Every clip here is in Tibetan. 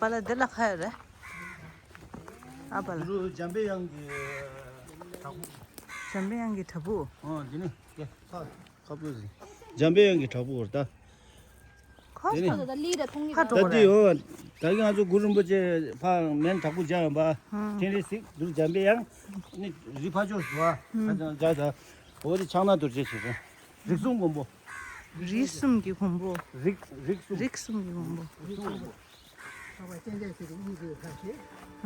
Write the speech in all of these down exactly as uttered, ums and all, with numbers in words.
པ་ལ་འདི་ལ་ཁ་ཡོད་རེད། ཨ་པ་ལ། འདི་རུ་འཇམ་པའི་དབྱངས་ཀྱི་བྲག་ཕུག་འཇམ་པའི་དབྱངས་ཀྱི་བྲག་ཕུག་ཨོ་འདི་ནི་དེ་ཁ་ཁ་ཕུག་ཟིན། འཇམ་པའི་དབྱངས་ཀྱི་བྲག་ཕུག་རེད་ད། ཁོ་དེ་ནི་ཁ་ལི་ར་མཐོང་གི་ཕ་ད་འགྲོ་འདི་རེད། ཡོང་ད་གི་ང་ཚོ་གུ་རུ་རིན་པོ་ཆེ་ཕ་མེན་བྲག་ཕུག་འཇམ་པ་ཧུམ། འཕྲིན་ལས་གཟིགས་འདི་རུ་འཇམ་པའི་དབྱངས་ནི་རི་ཕ་ཅོག་ཞུ་བ་ཧུམ། ད་ད་ད་འོ་དེ་ཕྱག་ན་རྡོ་རྗེ་ཞེས་རེད། རིགས་གསུམ་མགོན་པོ། རིགས་གསུམ་གྱི་མགོན་པོ། རིགས་རིགས་གསུམ། རིགས་གསུམ་གྱི་མགོན་པོ། རིགས་གསུམ་མགོན་པོ། འཕགས་པ་སྤྱན་རས་གཟིགས་ཀྱི་དབུ་འདི་ལྷ་ཞེས།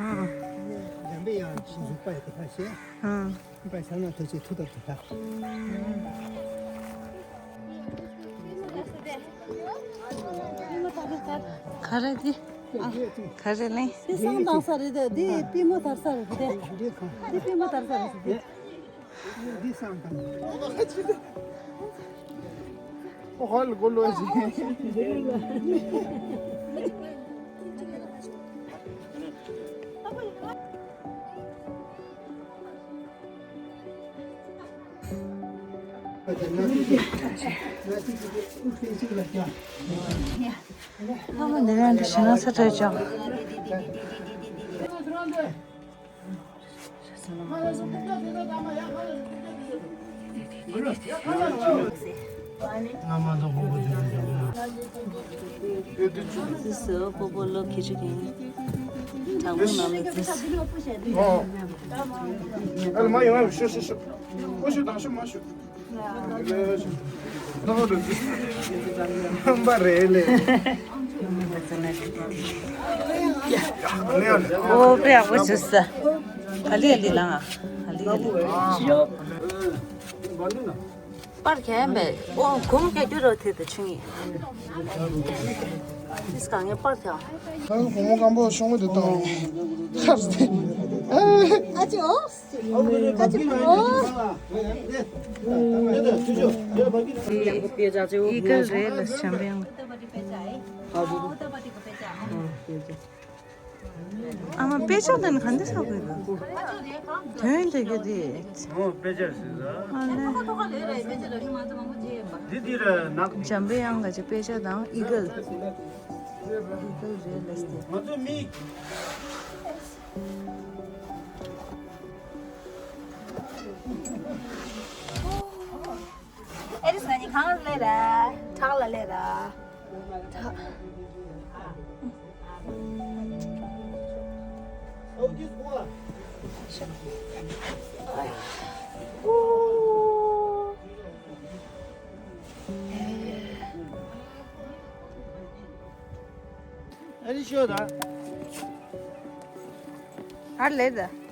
ཨང་། འཇམ་པའི་དབྱངས་ཀྱི་འཇུག་པ་ཡི་ལྷ་ཞེས། ཨང་། འཕགས་པ་ཕྱག་ན་རྡོ་རྗེའི་མཐུ་སྟོབས་ཀྱི་ལྷ། ག་རེ་འདི། ག་རེ་ལེན། འདི་བསང་བཏང་ས་རེད་དེ། འདི་པུས་མོ་དར་ས་རེད་དེ། འདི་པུས་མོ་དར་ས་རེད་དེ། འདི་བསང་དང་། ཨོ་ཧོལ་གོ་ལོ་ཞིག་ཨ་མ་འདི་རང་འདི་ཞེ་ན་ས་བྲལ་ཅག་སི་སི་པོ་པོ་ལོ་ཁེ་ཆུ་གིན་དྲང་མོ་ནང་ལ་ཙི་སི། ཨོ། ཨ་ལ་མ་ཡོང་ཨ་ཤོ་ཤོ་ཤོ། ཨོ་ཤོ་དང་ཤོ་མ་ཤོ། རྣམ་པ་རེད་ལེ། ཨོ་དཔེ་ཡག་པོ་བྱུང་ས། ཨ་ལི་ཨ་ལི་ལང་ཨ་ལི་ཨ་ལི། པར་ཁྱད་མེད། ཨོ་གོམ་ཁྱད་རྒྱུ་རོ་དེ་དུ་ཆུང་ངི། ཨིས་ག་ངས་པར་ཁྱད། ཁ་གོ་མོ་སྐམ་པོ་ཤོང་གི་འདུག་དང་། ཁར་སྟེ། ཨ་ཅི་ཨོ། ཨ་ཅི་ཨོ། ཨི་གལ་རེད་ལ་ཆམ་པའི། ཨ་མ་དཔེ་ཆ་དེ་ནི་ག་འདི་ཟ་དགོས་ལ། དོན་དེ་ག་དེ། ཨོ་དཔེ་ཆ་ཟེར་ཟ། ཨ་ལེ། འདི་འདི་ར་ནག་འཇམ་པའི་དབྱངས་ག་ཅི་དཔེ་ཆ་དང་ཨི་གལ། ཨི་གལ་རེད་ལ་སྟེ། ང་ཚོ་མི། ཨེ་རིས་ང་གཉིས་གང་ལ་སླེབས་ར། བྲག་ལ་སླེབས་ར། བྲག་ཨ་ནི་ཤོད་ད། ཨ་ལེ་ད།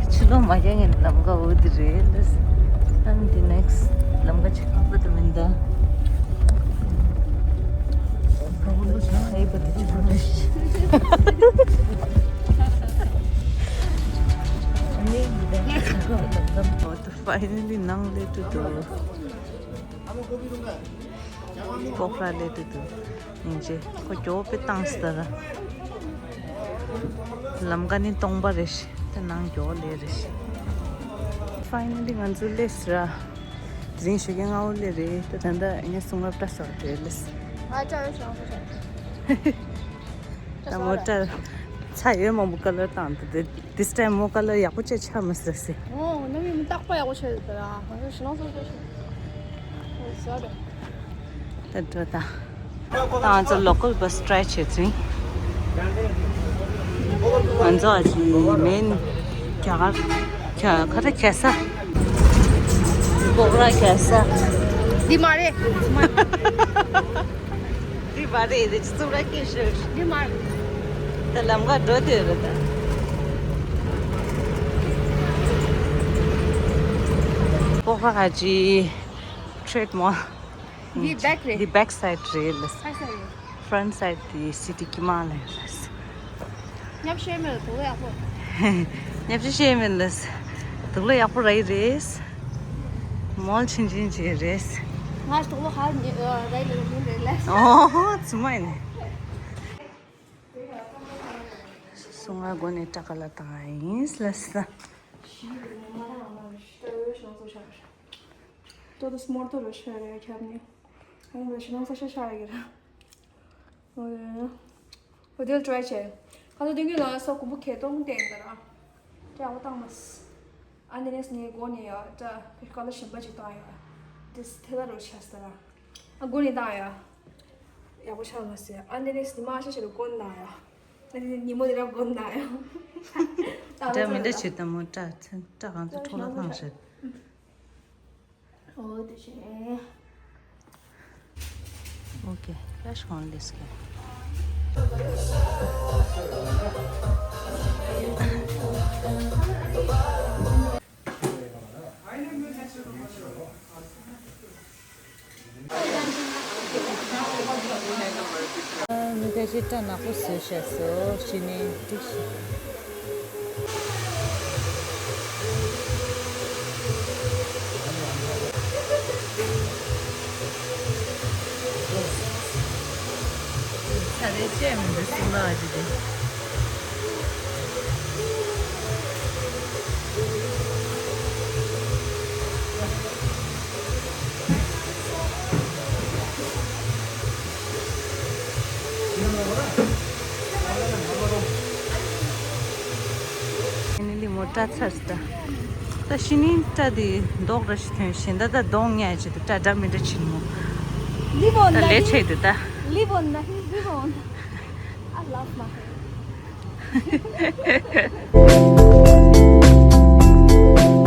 ཕྱི་ལོགས་མ་རྒྱག་ངས་ལམ་ཁ་འོ་དེ་རེད་ལ། ཨ་ནི་དེ་ནེགསི་ལམ་ཁ་ཆེ་ཁག་པོ་དེ་མིན་ད། ཨེ་པ་དེ་ཆུ་ཁོ་རེད། ཨ་ནི་འོ་དེ་ཕ་ཡི་ནལ་ལི་ནང་སླེབས་འགྲོ་འདུག་པོ་ཁ་ར་སླེབས་འགྲོ་འདུག་སྙིང་རྗེ་ཁོ་མགྱོགས་པོ་བཏང་སྟེ་ར། ལམ་ཀ་ནི་སྟོང་པ་རེད་ཤག་ད་ནང་མགྱོགས་སླེབས་རེད་ཤག་ཕ་ཡི་ནལ་ལི་ང་ཚོ་སླེབས་སོང་ར། དེ་རིང་ཞོགས་ཀས་སྔ་པོ་སླེབས་རེད། ད་ད་ལྟ་ངའི་གསུང་རབ་སྐྲ་ཤོར་བྲོས་ལེས། ཨ་སྐྲ་ཡོད་ཤོག་ཤོག་ད་མོ་སྐྲ་ཚ་ཡོད་མང་པོ་ཀ་ལར་བཏང་འདུག This time མོ་ཀ་ལར་ཡག་པོ་བྱས་ཆགས་མ་སོང་ཟེར། ཨོ་ནམ་ཡིན་རྟག་པ་ཡག་པོ་བྱས་ཡོད་ད་ར། ང་ཚོ་ཞི་ལོང་སོང་ཆོག་ཤོག་ཨོ་ཟ་རེད། ད་འགྲོ་ད། ད་ང་ཚོ་ལོ་ཀལ་བྷ་སི་ཊ་རའི་བྱེད་ཚུལ། ང་ཚོ་ཨ་ཅི་མེན་རྒྱ་གར་རྒྱ་གར་རྒྱ་ས། སྤོག་ར་རྒྱ་ས། འདི་མ་རེད། འདི་མ་རེད་དེ་ཅི་ཙུག་ར་སྐད་ཤོད། འདི་མ་རེད། ད་ལམ་ཁ་འགྲོ་དུས་རེད་ད། ཕ་ཧ་ཇི་ཊེ་རེ་ཌི་མོལ། འདི་བེག་རེད། འདི་བེག་སའིཌ་རེད་ལགས། ཧ་ས་རེད། ཕ་རོན་ཊི་སའིཌ་དེ་སི་ཊི་དཀྱིལ་མ་ལ་ཡོད་ལགས། ཉབ་ཤེས་མེད་ལ་དུག་ལ་ཡག་པོ། ཉབ་ཤེས་ཤེས་མེད་ལགས། དུག་ལ་ཡག་པོ་རེད་རེད། མོལ་ཆིན་ཆིན་བྱེད་རེད། ང་དུག་ལ་ཧ་ཉེ་རེད་ལ་མིན་རེད་ལགས། ཨོ་ཙི་མ་ཡིན་ནས། སུ་ང་སྒོ་ནས་སྐྲ་ཀ་ལ་བཏང་ཡིན་ལགས། ཏོ་ཏོ་སྨོར་ཏོ་རོ་ཤ་རེ་ཁྱབ་ནི། ཨ་ནི་ཤི་ནང་ས་ཤ་ཤ་རེ་གི་ར། ཨོ་ཡོ་ཡོ། ཨོ་དེ་ལ་ཊི་རའི་བྱས། ཁ་ཚོ་དུང་གི་ལ་ས་ཀུ་འབུ་ཁེ་ཏོང་བསྟན་ད་ར། ཏྲ་ཡག་པོ་བཏང་མ་སི། ཨ་ནི་ནས་ངའི་སྒོ་ནས་ཡ་ཏྲ་ཕི་ཀ་ལ་ཞིམ་པ་ཅིག་བཏང་ཡ། དེ་སི་ཐེ་ལ་རོ་ཆ་སི་ད་ར། ཨ་སྒོ་ནས་བཏང་ཡ། ཡག་པོ་ཆགས་མ་སི། ཨ་ནི་ནས་ཉི་མ་ཤ་ཤ་རུ་སྒོ་ནས་བཏང་ཡ། ཨ་ནི་ཉི་མོ་དེ་ར་སྒོ་ནས་བཏང་ཡ། འདྲ་མི་འདྲ་བྱེད་དམ་མོ་ཏྲ་ཚན་ཏྲ་གང་ཚོ་འཕྲོ་ལ་བཏང་ཤག་ཨོ་དེ་བྱས། Okay, let's go on this game. མི་ཁ་ཤས་སྐྲ་ནག་པོ་བཟོས་བཞག་སོ། ཤི་ནས་འགྲིག་ཤི། ས་རེ་ཆེ་མི་འདུག་སུ་ལ་ཨ་ཅི་དེ། ཨ་ནི་ལི་མོ་སྐྲ་ཚར་སི་ད། ད་ཤི་ནིང་སྐྲ་དེ་མདོག་འདྲ་ཞིག་ཐོན་ཤིང་ད་ད་གདོང་ཉལ་ཅིག་ད་སྐྲ་འདྲ་མི་འདྲ་ཕྱིན་མོ། Leave on ད་ལས་བྱེད་དེ་ད། Leave on, leave on. I love my hair.